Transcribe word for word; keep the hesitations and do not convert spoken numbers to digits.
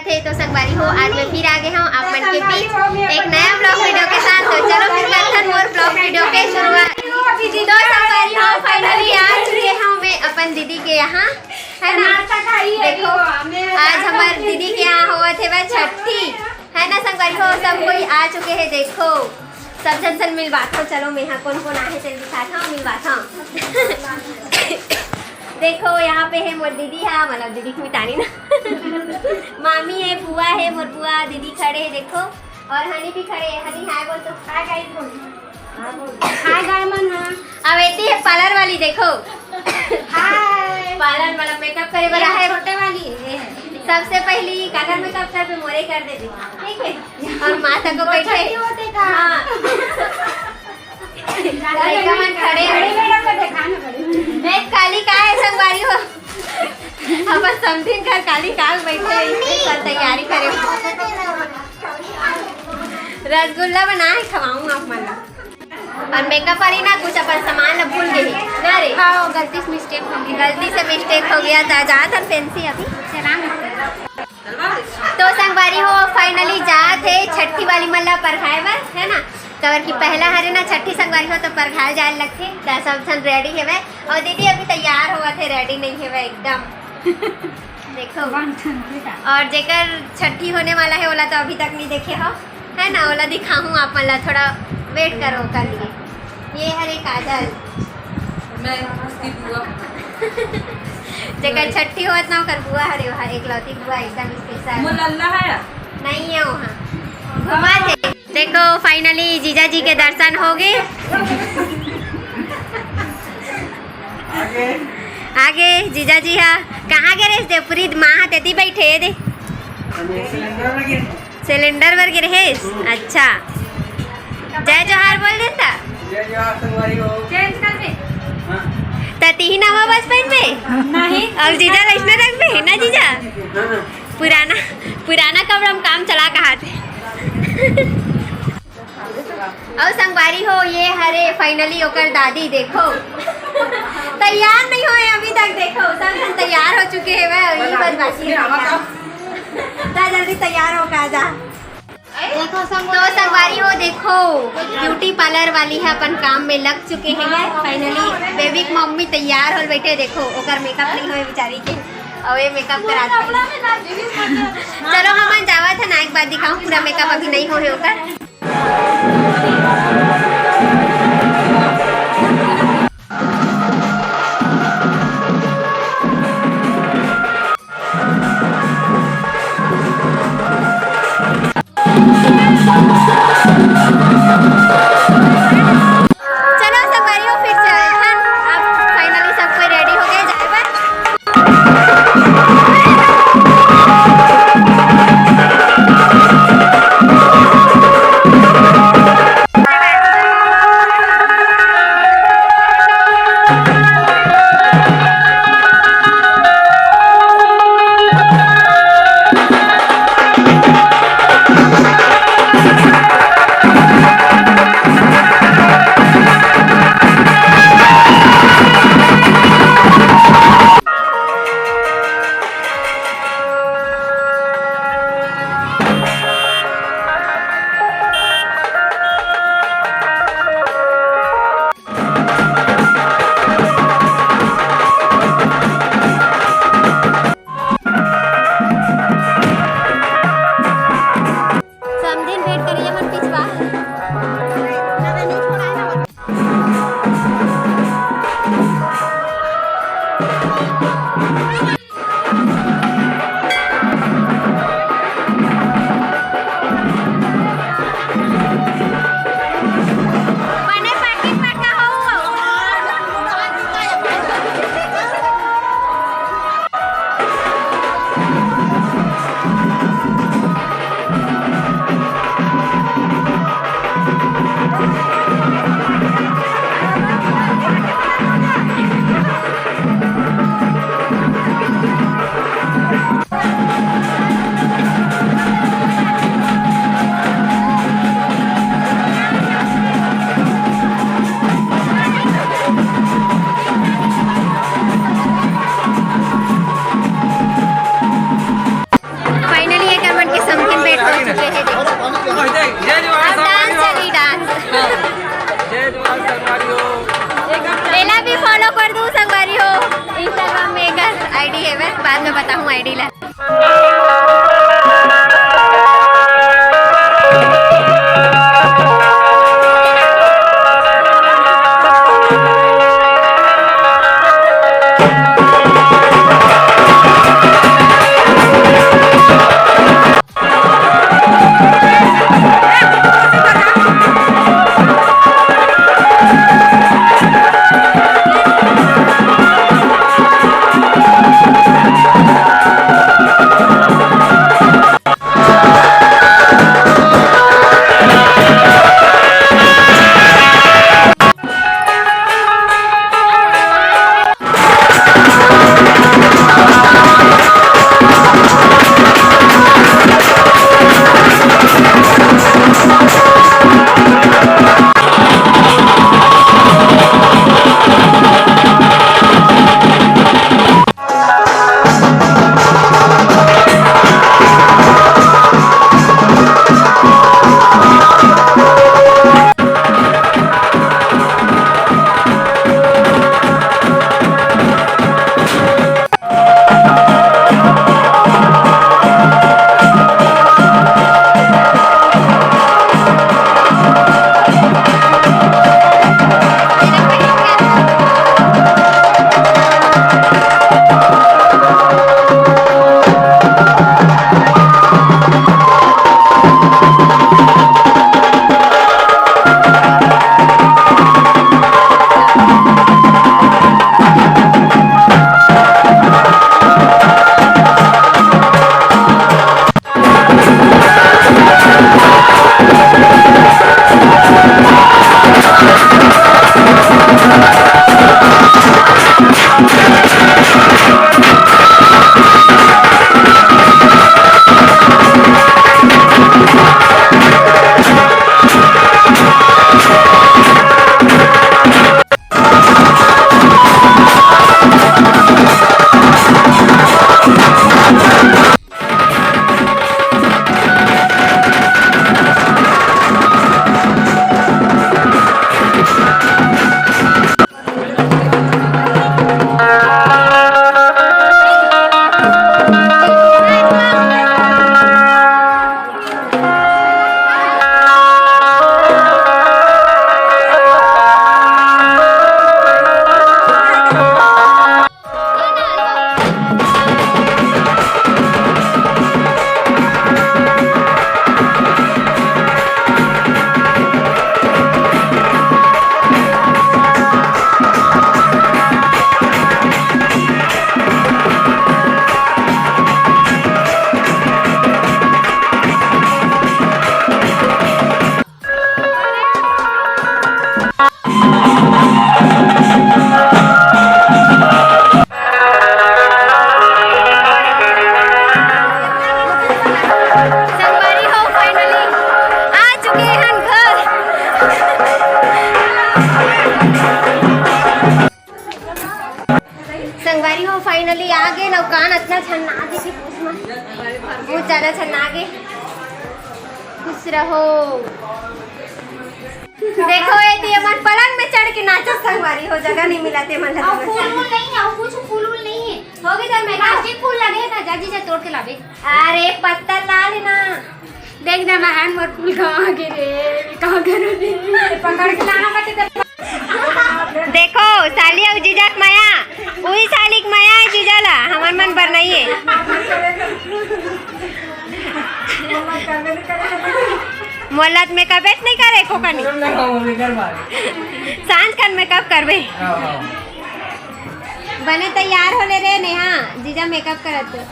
थे तो संगवारी हो, आज मैं फिर आ गए हूँ आप मन के बीच एक नया ब्लॉग वीडियो के साथ। तो चलो फिर करथन मोर ब्लॉग वीडियो के शुरुआत। तो संगवारी हो, फाइनली आ चुके हूँ मैं अपन दीदी के यहाँ, है ना? देखो, आज हमार दीदी के यहाँ होवत हे वह छठी, है ना संगवारी हो? सब कोई आ चुके हैं। देखो, सब झन सन मिलवात हो। चलो मैं यहाँ कौन कौन आहे तेन दिखात हूँ, मिलवात हूँ। देखो, यहाँ पे है मोर दीदी, हाँ, मतलब दीदी की मितानी ना। मामी है, बुआ है, मोर बुआ, दीदी खड़े है, देखो, और हनी भी खड़े है। हनी, हाय बोल तो। हाय गाइस बोल। हाय गाय मन, हाँ। अब एती है पार्लर वाली, देखो। हाय। पार्लर वाला मेकअप करे वाला ये है। छोटे वाली, ये है। सबसे पहली काकर मेकअप कर पे मोरे कर दे दे, ठीक है? और माता को वो बैठे। छोटी होते का? हाँ। लड़का मन खड़े हैं। बड़े मैडम को दिखाना पड़ेगा। मैं काली का है संगवारी हो। अपन समधिन घर काली का बैठे हैं, इसके साथ तैयारी करे। रसगुल्ला बनाए खवाऊं आप मन ला। और मेकअप वाली ना कुछ अपन सामान ला भूल गई ना रे। हाँ, गलती से मिस्टेक हो गई। गलती से मिस्टेक हो गया था, जात हन फैंसी अभी। चला। तो संगवारी हो, फाइनली जात हे छठी वाली मन ला परघाए बर, है ना? काबर कि पहला हरे ना छठी संगवारी हो तो परघाए जाए लगथे। त सब झन रेडी हेवय और दीदी अभी तैयार होवत हे, रेडी नहीं हेवय एकदम। देखो। और जेकर छठी होने वाला है ओला तो अभी तक नहीं देखे हो, है ना? ओला दिखाहूँ आप मन ला, थोड़ा वेट करो ओकर लिए। ये हरे काजल। मैं उसकी बुआ। जेकर छठी होत ना ओकर बुआ हरे, वहाँ एकलौती बुआ एकदम स्पेशल। वो लल्ला है? नहीं है वहाँ, घुमा दे। देखो, फाइनली जीजा जी के दर्शन हो गए। आगे जीजा जी हा कहाँ गे रेस दे? पूरी माँ हा तेती बैठे दे। सिलेंडर बर गिरे हेस? अच्छा। जय जोहार बोल देता। जय जोहार संगवारी हो। चेंज कर दे। हाँ। त तिही नवा बस पहनबे? नहीं। अब जीजा वैसने रखबे ना जीजा? हाँ। पुराना, पुराना कपड़ा में काम चला कहा थे। अउ संगवारी हो, ये हरे finally ओकर दादी, देखो। तैयार नहीं होए अभी तक, देखो, सब झन तैयार हो चुके हैं, वह यही बस बाकी है। जा जल्दी तैयार हो का जा। तो संगवारी हो, देखो, ब्यूटी पार्लर वाली है, अपन काम में लग चुके हैं। Finally बेबी के मम्मी तैयार होल बैठे, देखो, ओकर मेकअप नहीं होए बेचारी के, और ये मेकअप करा दे। चलो, हमन जावत है ना, एक बार दिखाऊं, पूरा मेकअप अभी नहीं होए ओकर। चलो संगवारी हो, फिर चलथन। अब finally सब कोई ready हो गए जाए बर। समधिन भेंट करिया मन पिछवा। बने पैकेट में का हो? Finally ताहूँ आईडी ला। संगवारी हो, finally आ चुके हन घर। संगवारी हो, finally आ गे। नौकान अतना छन्ना दिखे पूछ में, बहुत ज्यादा छन्ना गे। खुश रहो। देखो, ये तो ये मन पलंग में चढ़ के नाचो संगवारी हो, जगह नहीं मिला ते मन ला। अउ फूल वूल नहीं है, अउ कुछ फूल वूल नहीं है। होगे जब मैं प्लास्टिक फूल लगे ना, जा जीजा तोड़ के लाबे। अरे पत्ता ला लेना। देख ना महन मोर फूल कहाँ गे रे, कहाँ गे रे? पकड़ के लाना पड़ते तो। देखो साली अउ जीजा के मया, उही साली के मया है जीजा ला, हमर मन बर नहीं है। मोला त मेकअप नहीं करे एको कनी। सांझ कन मेकअप करबे। बने तैयार हो ले रे नेहा, जीजा मेकअप करत हे।